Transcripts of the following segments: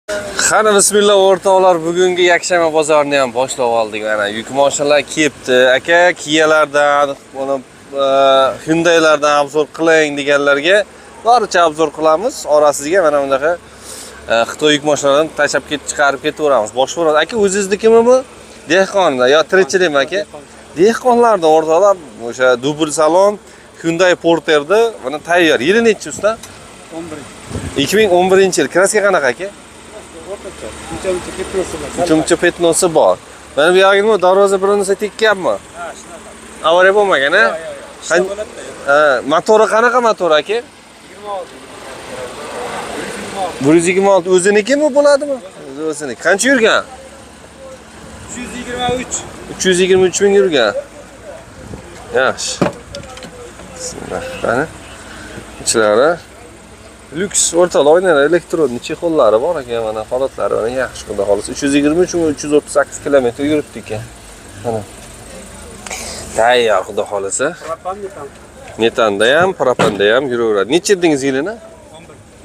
Qani bismillah o'rtoqlar, bugungi yakshanba bozorini ham boshlab oldik. Mana yuk mashinalar kelibdi. Aka, Kia'lardan, mana Hyundai'lardan обзор qiling deganlarga boricha обзор qilamiz. Orasiga mana bunaqa Xitoy yuk mashinalarini tashlab ketib chiqarib ketaveramiz. Boshqaveramiz. Aka, o'zingiznikimi bu? Dehqonda yo tirikchilikmi aka? Dehqonlardan o'rtoqlar, o'sha dubl salon Hyundai Porter'da mana tayyor. Yili nechi usta? 11. 2011-yil. Краска qanaqa aka? O'rtacha. Uncha-muncha пятно si bor. Uncha-muncha пятно si bor. Mana bu yog'i nima, darvoza birinchisi tekkanmi? Ha, shunaqa. Avariya bo'lmagan, a? Yo'q, yo'q, yo'q. Qan- Bo'ladi-da. Ha, motori qanaqa motor aka? 26. 126 o'zinikimi bo'ladimi? O'zi o'ziniki. Qancha yurgan? 323. 323 ming yurgan. Yaxshi. Bismillah. Qani? Ichlari lyuks o'rtoqlar, oynalar elektron чехол lari bor ekan, mana holatlari mana yaxshi, xudo xohlasa. 323 ming 338 kilometr yuribdi ekan. Mana. Tayyor, xudo xohlasa. Propan metan. Metanda ham, propanda ham yuraveradi. Necha dedingiz yilini?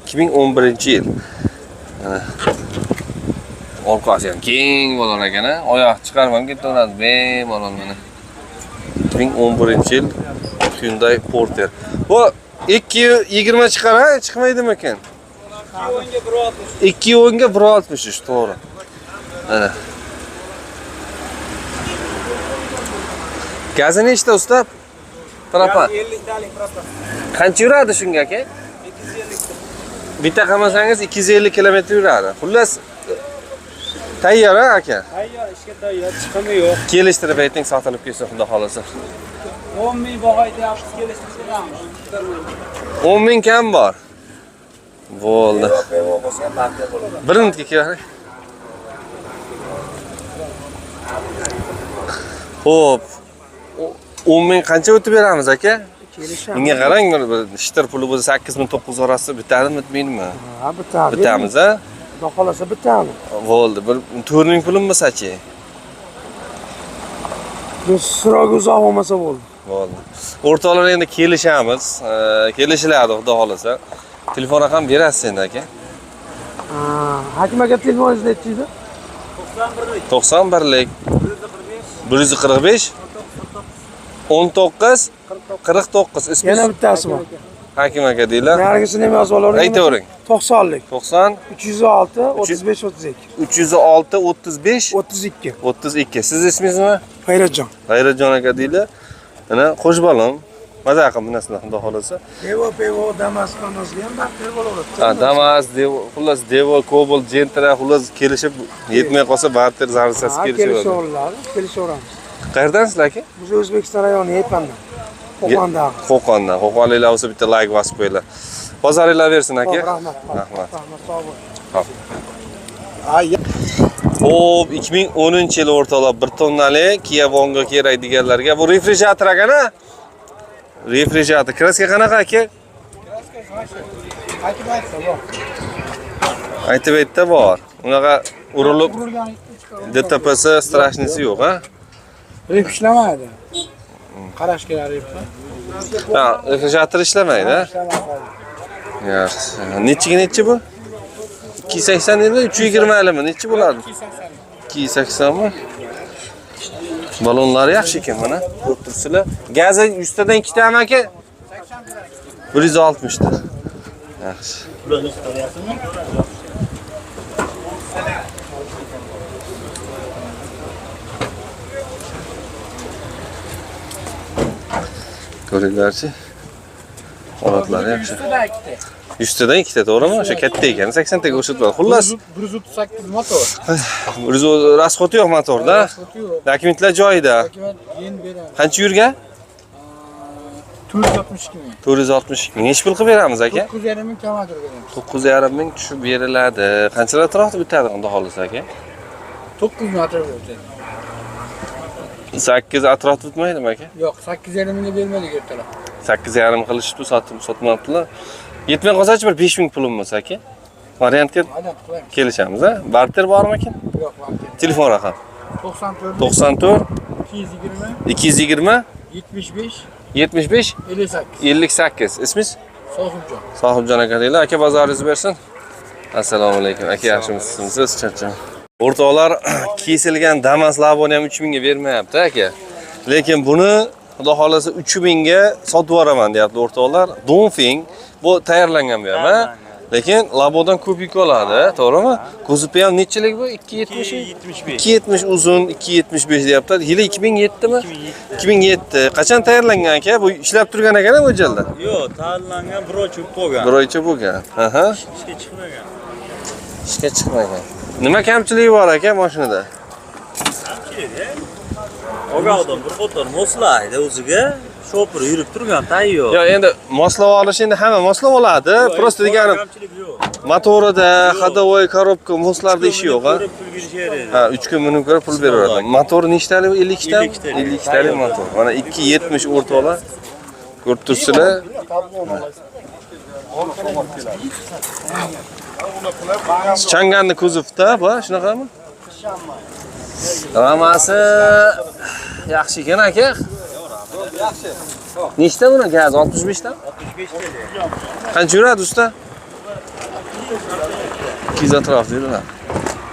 2011-yil. Mana. Orqasi ham keng bo'lar ekan, a? Oyoq chiqarib ham ketaveradi bemalol mana. 2011-yil Hyundai Porter. Bu 2.20 chiqar, a? Chiqmaydimikan? 2.10 ga 1.60. 2.10 ga 1.63, to'g'ri. Mana. Gazi nechta usta? Propan. 50 talik propan. Qancha yuradi shunga aka? 250 ta. Bitta qilmasangiz 250 kilometr yuradi. Xullas tayyor a aka? Tayyor, ishga tayyor, chiqimi yo'q. Kelishtirib ayting, sotilib ketsin xudo xolasa. 10 ming baho aytyapmiz, kelishtirib beramiz. 10 ming kam bor. Bo'ldi. Bir minutga keling. Xo'p. 10 ming qancha o'tib beramiz aka? Kelishamiz. Bunga qarang, bir shitir puli bo'lsa 8900 orasi bitadimi, bitmaydimi? Ha, bitadi. Bitamiz, a? Xudo xolasa bitadi. Bo'ldi. Bir 4 ming pulim bo'lsa-chi? Biz so'roq uzoq bo'lmasa bo'ldi. Bo'ldi. O'rtoqlar endi kelishamiz. Kelishiladi xudo xolasa. Telefon raqam berasiz endi aka. Ha, Hakim aka telefoningiz nechi edi? 91lik 145 19 49 Yana ismingiz bittasi bor. Hakim aka deylar. Narigisini ham yozib olavering. Aytavering. 90lik. 90 306 35 32. 306 35 32. 32. Siz ismingiz nima? G'ayratjon. G'ayratjon aka deylar. Mana qo'shbalom. Maza qilib minasizlar xudo xolasa. Devo, Pevo, Damas, Damasga ham barter bo'laveradi. Ha, Damas, Devo, xullas Devo, Cobalt, Gentra, xullas kelishib yetmay qolsa barter zarursasi Ha, kelishaveradi. kelishaveradi, kelishaveramiz. Qayerdansizlar aka? Biz O'zbekiston rayoni Yepandan. Qo'qondan. Qo'qondan. Qo'qonliklar bo'lsa bitta like bosib qo'yinglar. Bozoringlar bersin aka. Xo'p, rahmat. Rahmat. Rahmat, sog' bo'ling. Xo'p, 2010-yil o'rtoqlar, 1 tonnalik Kia Bongo kerak deganlarga bu refrigerator ekan-a? Refrigerator. Краска qanaqa aka? Hakim aytsa bor. Aytib aytdi bor. Unaqa urilib Urilgan DTPsi страшный si yo'q, ha? Rep ishlamaydi. Qarash kerak repni. Ha, refrigerator ishlamaydi, ha? Yaxshi. Nechiga nechi bu? 280 endi 320 limi? Nechi bo'ladi? 280 mi? Balonlari yaxshi ekan mana. Ko'rib turibsizlar. Gazi 100tadan ikkitami aka? 160 ta. Yaxshi. Ko'ringlarchi. Holatlari yaxshi. 100tadan ikkita. 100 tadan ikkita, to'g'rimi? O'sha katta ekan, 80 taga o'xshatadi. Xullas, 138 motor. Расход i yo'q motorda. Yo'q. Dokumentlar joyida. Dokument yeni beramiz. Qancha yurgan? 462 ming. 462 ming. Nechi pul qilib beramiz aka? 9,5 ming kamatr beramiz. 9,5 ming tushib beriladi. Qanchalar atrofda bitadi unda xohlasa aka? 9 metr bo'ladi. 8 atrofda bitmaydimi aka? Yo'q, 8,5 mingga bermadik ertalab. 8,5 qilishibdi, sotib sotmabdilar. Yetmay qolsa-chi bir 5 ming pulim bo'lsa aka. Variantga Aynan qilaymiz. kelishamiz, a? Barter bormikin? Yo'q, barter. Telefon raqam 94 94 220 220 75 75 58. 58. Ismingiz? Sohibjon. Sohibjon aka deylar. Aka bozoringiz bersin. Assalomu alaykum. Aka, yaxshimisiz? Charcham. O'rtoqlar, kesilgan Damas Laboni ham 3000 ga bermayapti aka. Lekin buni Xudo xolasa 3000 ga sotib yuboraman deyapti o'rtoqlar. Dongfeng bu tayyorlangan bu ham, ha? Lekin Labodan ko'p yuk oladi, to'g'rimi? Kuzovi ham nechilik bu? 2.70? 2.70 uzun, 2.75 deyapti. Yili 2007 mi? 2007. Qachon tayyorlangan aka? Bu ishlab turgan ekan mo'ljalda? Yo'q, tayyorlangan bir oy bo'lgan. Bir oycha bo'lgan. Aha. Ishga chiqmagan. Ishga chiqmagan. Nima kamchiligi bor aka mashinada? Kamchilik, Og'og'dan bir qator moslaydi o'ziga. Shopir yurib turgan tayyor. Yo'q, endi moslab olish endi hamma moslab oladi. Prosta deganim kamchilik yo'q. Motorida, ходовой, коробка, moslarda ishi yo'q, ha? Pul berish kerak. Ha, 3 kun minib ko'ra pul beraveradi. Motori nechtalik? 52 ta? 52 52 talik motor. Mana 2.70 o'rtoqlar. Ko'rib turibsizlar. Changanni kuzovda, bu shunaqami? Ramasi yaxshi ekan aka. Yaxshi. Nechta buni gaz? 65 ta? 65 talik. Qancha yuradi usta? 200 atrofida yuradi.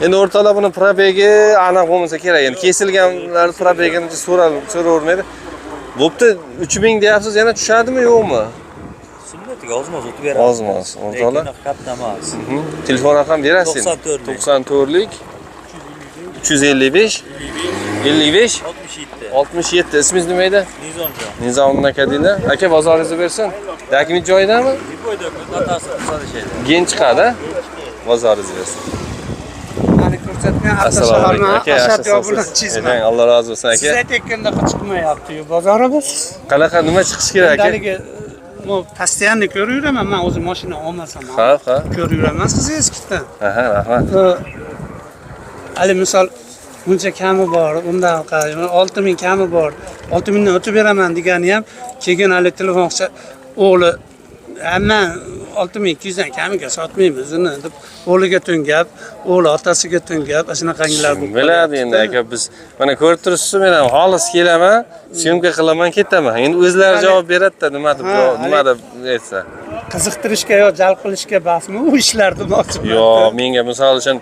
Endi o'rtoqlar buni probegi aniq bo'lmasa kerak. Endi kesilganlar probegini so'ravermaydi. Bo'pti, 3000 deyapsiz, yana tushadimi, yo'qmi? Sunnatiga ozmoz o'tib beradi. Ozmoz, o'rtoqlar. Lekin katta emas. Telefon raqam berasiz. 94 lik. 94lik 355 55 67. 67. Ismingiz nima edi? Nizomjon. Nizomjon aka deydi. Aka, bozoringizni bersin. Dokument joyidami? Liboyda otasi sadashaydi. Gen chiqadi. Bozoringizni bersin. Meni ko'rsatgan Assalomu alaykum aka, Ashat yaxshimisiz? bilan chizma. Ayting, Alloh rozi bo'lsin Siz aka. aytayotganda chiqmayapti bozorimiz. Qanaqa nima chiqish kerak aka? Endaligi bu постоянно ko'rib yuraman, men o'zim mashina olmasam ham. Ha, ha. Ko'rib yuraman sizni eskidan. Aha, rahmat. Hali misol buncha kami bor, undan 6000 kami bor. 6000 dan o'tib beraman degani ham keyin hali telefon qilsa, o'g'li "Man 6200 dan kamiga sotmaymiz uni" deb o'g'liga to'ngab, o'g'li otasiga to'ngab, shunaqangilar bo'lib Biladi endi aka, biz mana ko'rib turibsiz, men ham xolis kelaman, syomka qilaman, ketaman. Endi o'zlari javob beradi-da, nima deb, nima deb aytsa. Qiziqtirishga yo jalb qilishga basmi u ishlar demoqchiman. Yo'q, menga misol uchun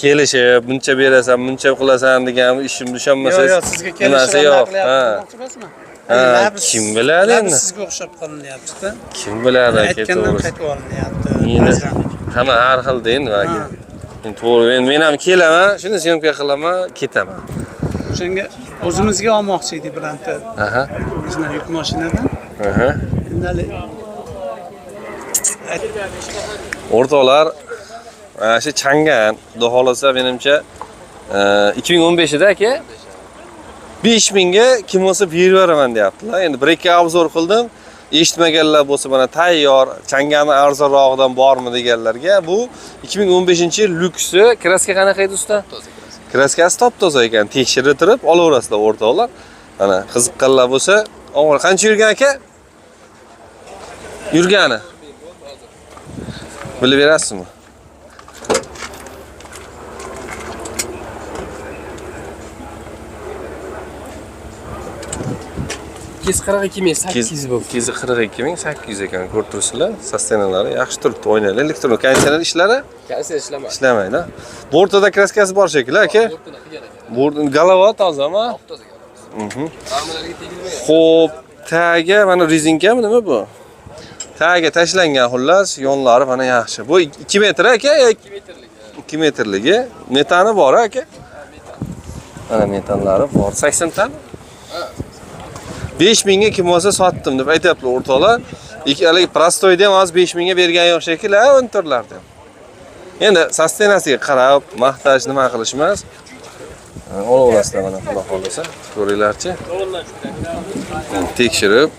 kelishib, buncha berasan, buncha qilasan degan ishim ishonmasangiz, yo'q, sizga nimasi kelishib yo'q. qilyapti demoqchi emasman. Ha, kim biladi endi? Sizga o'xshab qolinyapti-da. Kim biladi aka, Aytgandan to'g'risi. qaytib olinyapti. Endi hamma har xil endi aka. Endi to'g'ri, endi men ham kelaman, shuni syomka qilaman, ketaman. O'shanga o'zimizga olmoqchi edik bironta. Aha. Bizning yuk mashinadan. Aha. Endi hali O'rtoqlar, mana shu Changan, xudo xolasa menimcha 2015 ida aka 5000 ga kim bo'lsa berib yubораman deyaptilar. Endi bir ikki obzor qildim. Eshitmaganlar bo'lsa mana tayyor, Changanni arzonrog'idan bormi deganlarga bu 2015-yil lyuksi. Kraska qanaqa edi usta? Toza kraska. Kraskasi top-toza ekan. Tekshirib turib olaverasizlar o'rtoqlar. Mana qiziqqanlar bo'lsa, avval qancha yurgan aka? Yurgani. Bilib berasizmi? Ikki yuz qirq ikki ming sakkiz yuz bo'ldi. 242 800 ekan, ko'rib turibsizlar. Sostenalari yaxshi turibdi, o'ynaydi. Elektron konditsioner ishlari Konditsioner ishlamaydi. ishlamaydi. Bortida kraskasi bor shekilli aka. Bortini qilgan ekan. Bort galava tozami? Top toza ekan. Ramalarga tegilmagan. Xo'p, taga mana rezinkami nima bu? Taga tashlangan xullas, yonlari mana yaxshi. Bu 2 metr aka, 2 metrlik. 2 metrligi. Metani bor aka. Mana metanlari bor. 80 tami? 5000 ga kim bo'lsa sotdim deb aytyaptilar o'rtoqlar. Ikki haligi prostoyda ham hozir 5000 ga bergan yo'q shekilli, ha, o'ntorlarda ham. Endi sostenasiga qarab maqtash nima qilish emas. Olaverasizlar mana xudo xolasa. Ko'ringlarchi. Tekshirib.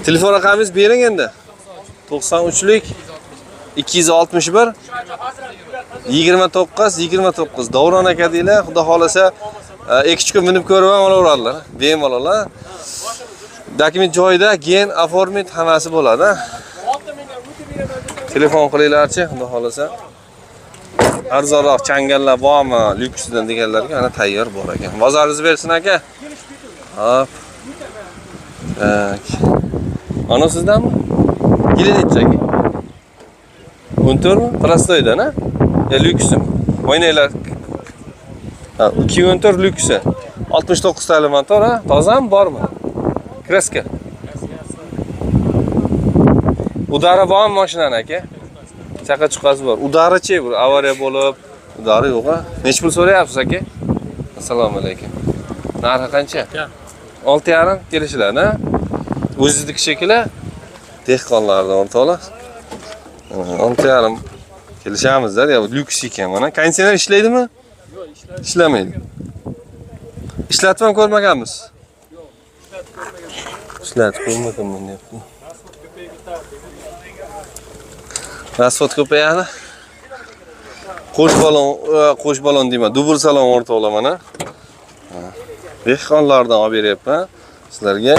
Telefon raqamingizni bering endi. 93lik 261 29 29. Davron aka deylar, xudo xolasa 2-3 kun minib ko'rib ham olaveradilar. Bemalol. Dokument joyida, gen оформить hammasi bo'ladi. Telefon qilinglarchi, xudo xolasa. Arzonroq changallar bormi, lyuksidan deganlarga ana tayyor bor ekan. Bozoringizni bersin aka. Hop. Tak. Ana sizdanmi? Yili necha aka? 14 mi? Prostoydan, ha? Ya lyuksimi? O'ynanglar. Ha, 2014 lyuksi. 69 tali motor, ha? Tozami, bormi? Kraska. Udari bormi mashinani aka? Chaqa-chuqasi bor. Udari-chi, bir avariya bo'lib, udari yo'q, ha? Necha pul so'rayapsiz aka? Assalomu alaykum. Narxi qancha? 6,5 kelishiladi, ha? O'zizniki shekilli dehqonlardan o'rtoqlar. 6,5 kelishamiz-da, ya lyuks ekan mana. Konditsioner ishlaydimi? Yo'q, ishlamaydi. Ishlatib ham ko'rmaganmiz. Yo'q, ishlatib ko'rmaganman. Ishlatib ko'rmaganman deyapti. Rasxod ko'payadi. Qo'sh balon deyman, dubl salon o'rtoqlar mana. Dehqonlardan olib beryapman sizlarga.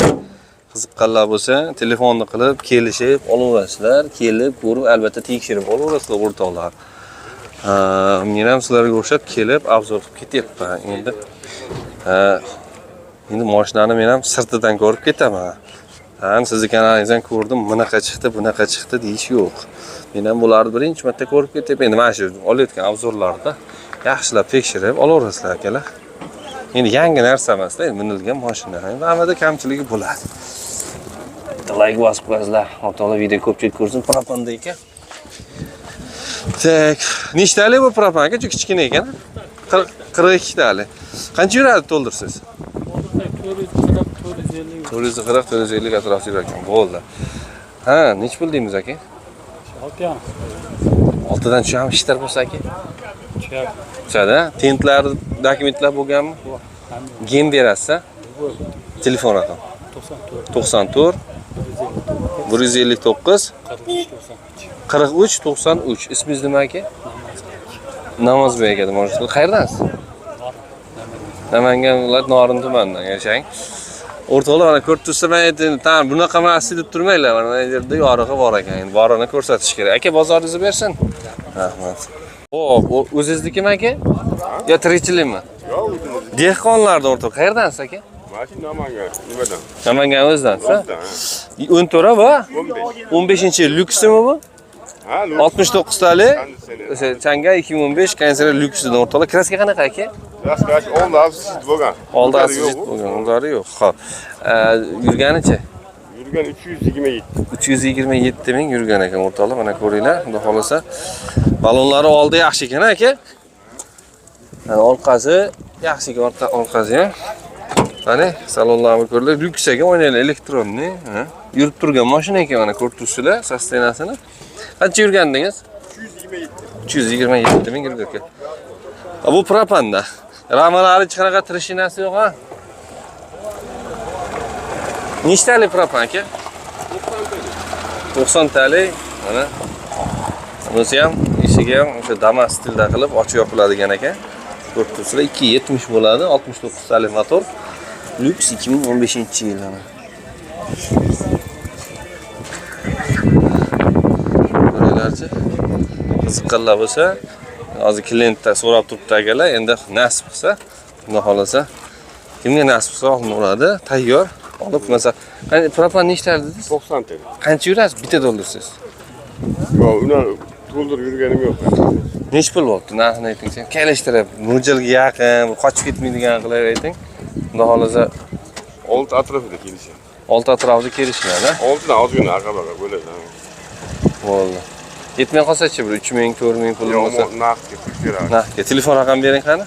Qiziqqanlar bo'lsa, telefonni qilib, kelishib olaverasizlar, kelib ko'rib, albatta tekshirib olaverasizlar o'rtoqlar. Men ham sizlarga o'xshab kelib obzor qilib ketyapman. Endi endi mashinani men ham sirtidan ko'rib ketaman. Ha, sizni kanalingizdan ko'rdim, bunaqa chiqdi, bunaqa chiqdi deyish yo'q. Men ham bularni birinchi marta ko'rib ketyapman. Endi mana shu olayotgan obzorlarda yaxshilab tekshirib olaverasizlar akalar. Endi yangi narsa emas-da, endi minilgan mashina. Endi hammada kamchiligi bo'ladi. Like bosib qo'yasizlar. O'rtoqlar video ko'pchilik ko'rsin, propanda ekan. Tak, nechtalik bu propan aka? Juda kichkina ekan. 42 tali. Qancha yuradi to'ldirsiz? 440, 440, 450 atrofida yurar ekan. Bo'ldi. Ha, necha pul deymiz aka? 6,5. 6dan tushami ishlar bo'lsa aka? Tushadi. Tushadi, tentlar, dokumentlar bo'lganmi? Gem berasiz, ha? Telefon raqami 94 159 43 93. Ismingiz nima aka? Namozbek aka demoqchisiz. Qayerdansiz? Namangan viloyati Norin tumanidan yashang. O'rtoqlar mana ko'rib tursa, men aytdim, "Tan bunaqa emas" deb turmanglar. Mana bu yerda yorig'i bor ekan. Endi borini ko'rsatish kerak. Aka bozoringizni bersin. Rahmat. Xo'p, o'zingiznikimi aka? Yo tirikchilikmi? Yo'q, o'zimiz. Dehqonlardan o'rtoq. Qayerdansiz aka? Mana shu Namangan, nimadan? Namangan o'zidansiz? O'zidan. 14 bu? 15. 15-yil lyuksimi bu? Ha, lyuks. 69 tali. Konditsioner. O'sha Changa 2015 konditsioner lyuksidan o'rtoqlar. Kraska qanaqa aka? Kraska oldi asist bo'lgan. Oldi Uları asist yo'q. bo'lgan, uldari yo'q. Xo'p. Yurganichi? Yurgan 327. 327 ming yurgan ekan o'rtoqlar. Mana ko'ringlar, xudo xolasa. Balonlari oldi yaxshi ekan aka. Mana orqasi yaxshi ekan, orqasi ham. Mana salonlarni ko'ringlar, lyuks ekan, o'ynaylar elektronniy, ha. Yurib turgan mashina ekan, mana ko'rib turibsizlar, sostenasini. Qancha yurgandingiz? 327. 327 ming yurgan ekan. Bu propanda. Ramalari hech qanaqa tirishinasi yo'q, ha? Nechtalik propan aka? 90 talik. Mana. Bunisi ham, eshigi ham o'sha Damas stilda qilib ochib yopiladigan ekan. Ko'rib turibsizlar, 270 bo'ladi, 69 talik motor. Lyuks 2015-yil ana. Ko'ringlarchi. Qiziqqanlar bo'lsa, hozir klientda so'rab turibdi akalar, endi nasib qilsa, xudo xolasa, kimga nasib qilsa olinadi, tayyor olib, masalan, qani propan nechtalik dedingiz? 90 talik. Qancha yurasiz? Bitta to'ldirsiz. Yo'q, uni to'ldirib yurganim yo'q. Necha pul bo'pti? Narxini ayting. Kelishtirib, mo'ljalga yaqin, qochib ketmaydigan qilib ayting. Xudo xolasa 6 atrofida kelishadi. 6 atrofida kelishiladi. 6dan ozgina aqabaga bo'ladi. Bo'ldi. Yetmay qolsa-chi bir 3000, 4000 pul Yo'q, bo'lsa. naqdga pul kerak. Naqdga. Telefon raqam bering qani?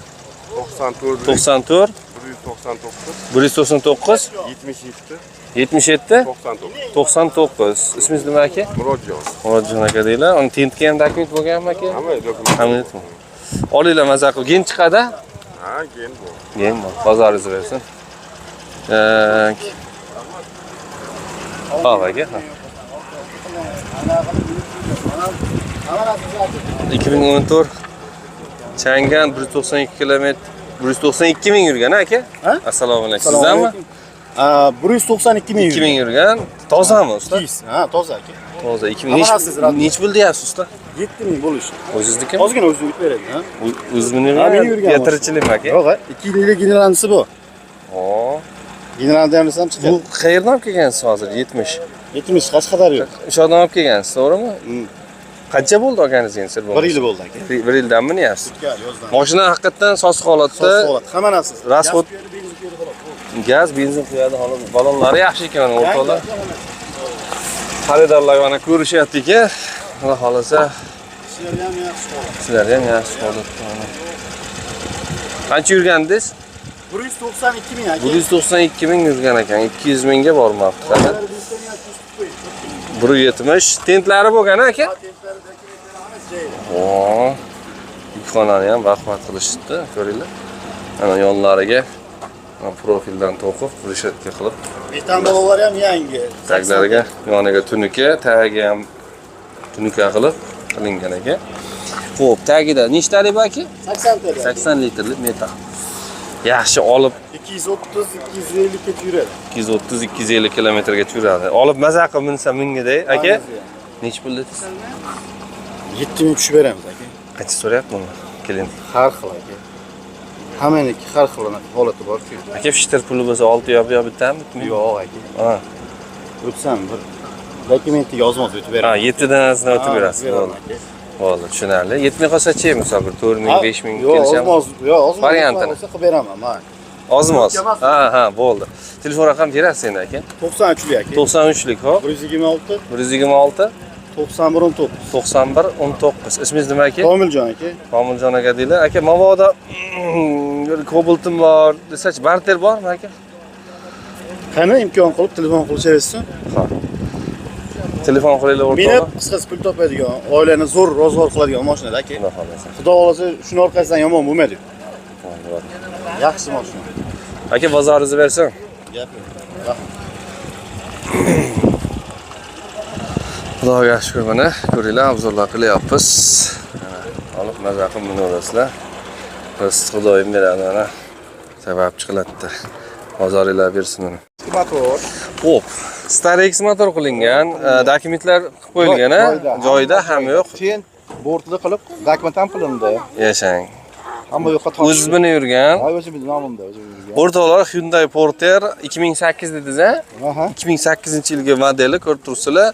94 94 199 199 77 77 99. 99. Ismingiz nima aka? Murodjon. Murodjon aka deylar. Uni tentga ham dokument bo'lganmi aka? Hamma dokument. Hamma Olinglar maza qilib. Gen chiqadi? Ha, gen bor. Gen bor. Bozoringiz bersin. Tak. Hop aka. 2014 Changan 192 kilometr 192 ming yurgan aka. Assalomu alaykum. Sizdanmi? 192 ming 2000 yurgan. Tozami usta? Ha, toza aka. Toza 2000. Hammasi Necha necha pul deyapsiz usta? 7000 bo'lishi. O'zingiznikimi? Ozgina o'zini yutib beradi, ha? O'zimni Ha, meni yurgan. Yo, tirikchilikmi aka? Yo'q, 2 yillik generalnisi bu. O. Generalni ham ham chiqadi. Bu qayerdan olib kelgansiz hozir? 70. 70 Qashqadaryo. O'shadan olib kelgansiz, to'g'rimi? Qancha bo'ldi olganingizga sir Bir yil bo'ldi aka. Bir yildan minyapsiz. O'tgan yozdan. Mashina haqiqatdan soz holatda. Soz holat, hamma narsa. Rasxod- Gaz quyadi, benzin quyadi xolos. Bo'ldi. Gaz, benzin quyadi xolos. Balonlari yaxshi ekan o'rtoqlar. Xaridorlar mana ko'rishyapti ekan. Xudo xolasa Ishlari ham yaxshi holat. sizlar ham yaxshi holatda mana. Qancha yurgandingiz? 192 ming aka. 192 ming yurgan ekan. 200 mingga bormabdi hali. 170 tentlari bo'lgan aka. Oo. Yukxonani ham baquvvat qilishibdi, ko'ringlar. Mana yonlariga mana profildan to'qib, reshetka qilib, Metan balonlari ham yangi. taglariga yoniga tunuka, tagiga ham tunuka qilib qilingan ekan. Xo'p, tagida nechtalik bu aka? 80 TL. 80 litrlik metan. Yaxshi olib 230 250 gacha yuradi. 230-250 kilometrgacha yuradi. Olib maza qilib minsa mingiday aka. Nechi pul dedingiz? 7 ming tushib beramiz aka. Qancha so'rayapti uni? Keling. Har xil aka. Hammaniki har xil anaqa holati bor-ku. Aka fitir puli bo'lsa 6 yo bu bittami? Yo'q aka. Ha. O'tsam bir dokumentiga ozmoz o'tib Ha, beraman. 7 dan ozini o'tib berasiz. Beraman Bo'ldi. aka. Bo'ldi, tushunarli. Yetmay qolsa-chi, misol bir 4 ming, 5 ming Yo'q, kelishamiz. ozmoz, yo'q, ozmoz. Variantini. Bo'lsa qilib beraman, ha. Ozmoz. Ha, ha, bo'ldi. Telefon raqam berasiz endi aka. 93lik aka. 93lik, hop. 126 126 91 19. 91 19. Ismingiz nima aka? Komiljon aka. Komiljon aka deylar. Aka, mabodo bir Cobalt'im bor desachi, barter bormi aka? Qani imkon qilib telefon qilishaversin. Telefon qilinglar Minib o'rtoqlar. qisqasi pul topadigan, oilani zo'r ro'zg'or qiladigan mashinada aka. Xudo xohlasa. Xudo xohlasa shuni orqasidan yomon bo'lmaydi. Yaxshi mashina. Aka, bozoringizni bersin. Gap yo'q. Rahmat. Xudoga shukur mana ko'ringlar, obzorlar qilyapmiz. Mana olib maza qilib minaverasizlar. Rizq Xudoyim beradi mana. Sababchi qiladi. Bozoringlar bersin uni. Motor. Xo'p, Starex motor qilingan, dokumentlar qilib qo'yilgan, a? Joyida hamma yo'q. Keyin bortli qilib dokument ham qilindi. Yashang. Hamma yoqqa tortishdi. O'ziz bilan yurgan. Ha, o'zimiz nomimda o'zim yurgan. O'rtoqlar Hyundai Porter 2008 dedingiz, a? Aha. 2008-yilgi modeli ko'rib turibsizlar.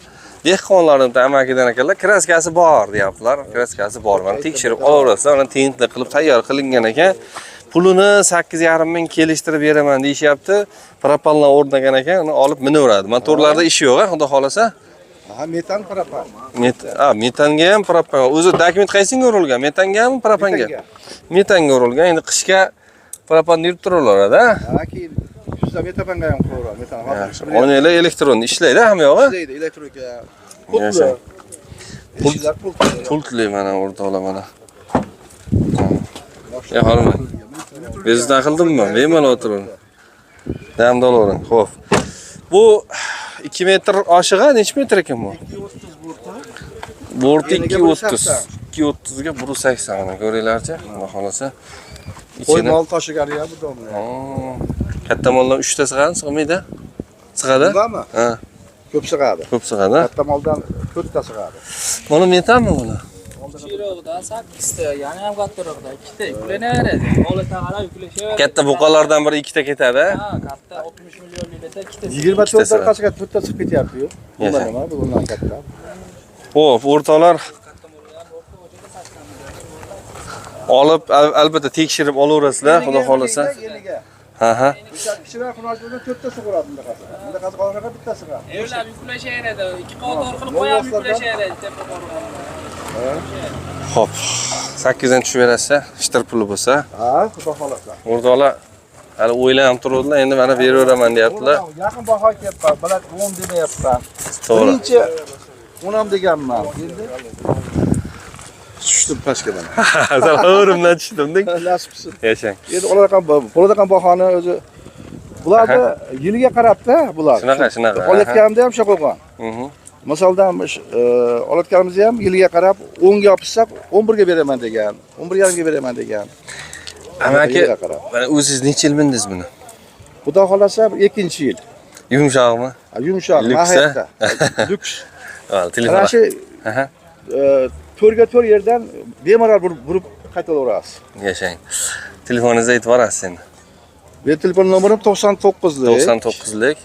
Dehqonlarning amakidan ekanlar, kraskasi bor deyaptilar. Kraskasi bor. Mana tekshirib olaverasizlar. Mana tentli qilib tayyor qilingan ekan. Pulini 8,5 ming kelishtirib beraman deyishyapti. Propanlar o'rnagan ekan, uni olib minaveradi. Motorlarda ishi yo'q, a, xudo xolasa. Ha, metan propan. Metanga ham propan. O'zi dokument qaysiga urilgan? Metangami, propanga? Metanga. Metanga urilgan. Endi qishga propan yurib turaveradi, a? Ha, keyin kuzda metapanga ham qilaveradi. Metan Yaxshi. Oynalar elektron ishlaydi hamma yog'i. Ishlaydi elektronika. Pultli. Yashang. Eshiklar pultli. Pultli mana o'rtoqlar mana. Ya hormang. Bezdan qildimmi? Bemalol o'tiring. Damda olavering. Xo'p. Bu 2 metr oshig'i necha metr ekan bu? 2.30 borti. Eniga 2.30. 2.30 ga 1.80 mana ko'ringlarchi. Xudo xolasa. Qo'y Ichini. mol toshigani ham bu domla. Oo. Katta moldan 3 ta sig'adi, sig'maydi? Sig'adi? Bundami? Ha, Ko'p sig'adi. ko'p sig'adi. Katta moldan 4 ta sig'adi. Buni metanmi buni? Kichikroqda 8 ta, yana ham kattaroqda 2 ta yuklanaveradi. Holatdan qarab yuklashaveradi. Katta buqalardan biri 2 ta ketadi. Ha, katta 60 million desa 2 ta. 24 Ikkitasi. orqasiga 4 ta chiqib ketyapti-yu. Bundan Yashang. nima? Bu bundan katta. Xo'p, o'rtoqlar olib albatta tekshirib olaverasizlar, xudo xolasa. Eniga. Ha ha. O'sha kichikroq xunojlardan 4 ta sig'adi bundaqasi. Bundaqasi oxiriga bitta sig'adi. Evlar yuklashaveradi. 2 qator qilib qo'yam yuklashaveradi tepa qo'rg'onda. Xo'p. 8 dan tushib berasiz, ishtir puli bo'lsa. Ha, xudo xolasa. O'rtoqlar hali o'ylanib turuvdilar, endi mana beraveraman deyaptilar. Yaqin baho kelyapman, baland 10 demayapman. To'g'ri. Birinchi 10 ham deganman. Endi tushdim pastga mana. Sal o'rimdan tushdim deng. Nasib qilsin. Yashang. Endi ular ham bo'ladigan bahoni o'zi bularda yiliga qarabda bular. Shunaqa, shunaqa. Olayotganimda ham shunaqa bo'lgan. Misoldan olayotganimizda ham yiliga qarab 10 ga yopishsak 11 ga beraman degan, 11.5 ga beraman degan. Amaki, Yiliga qarab. mana o'zingiz necha yil mindingiz buni? Xudo xolasa ikkinchi yil. Yumshoqmi? Yumshoq, Lyuks, mahayatda. Lyuks. Ha, telefon. Mana shu Aha. 4 ga 4 yerdan bemalol burib qaytaverasiz. Yashang. Telefoningizni aytib yuborasiz endi. Meni telefon nomerim 99lik. 99lik,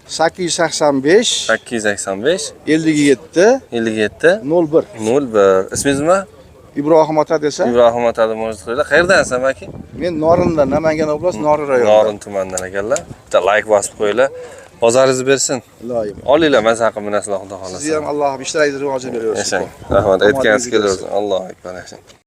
885 885 57 57 01. 01. Ismingiz nima? Ibrohim ota desa, Ibrohim otani murojaat qilinglar. Qayerdansan aka? Men Norindan, Namangan oblast Norin rayonidan. Norin tumanidan ekanlar. Bitta like bosib qo'yinglar. Bozoringizni bersin. Iloyim. Olinglar maza qilib minasizlar, Xudo Sizni xohlasa. ham Alloh ishlaringizni rivojini beraversin. Yashang. Rahmat, aytganingiz Omadingiz kelaversin. Allohu akbar, yashang.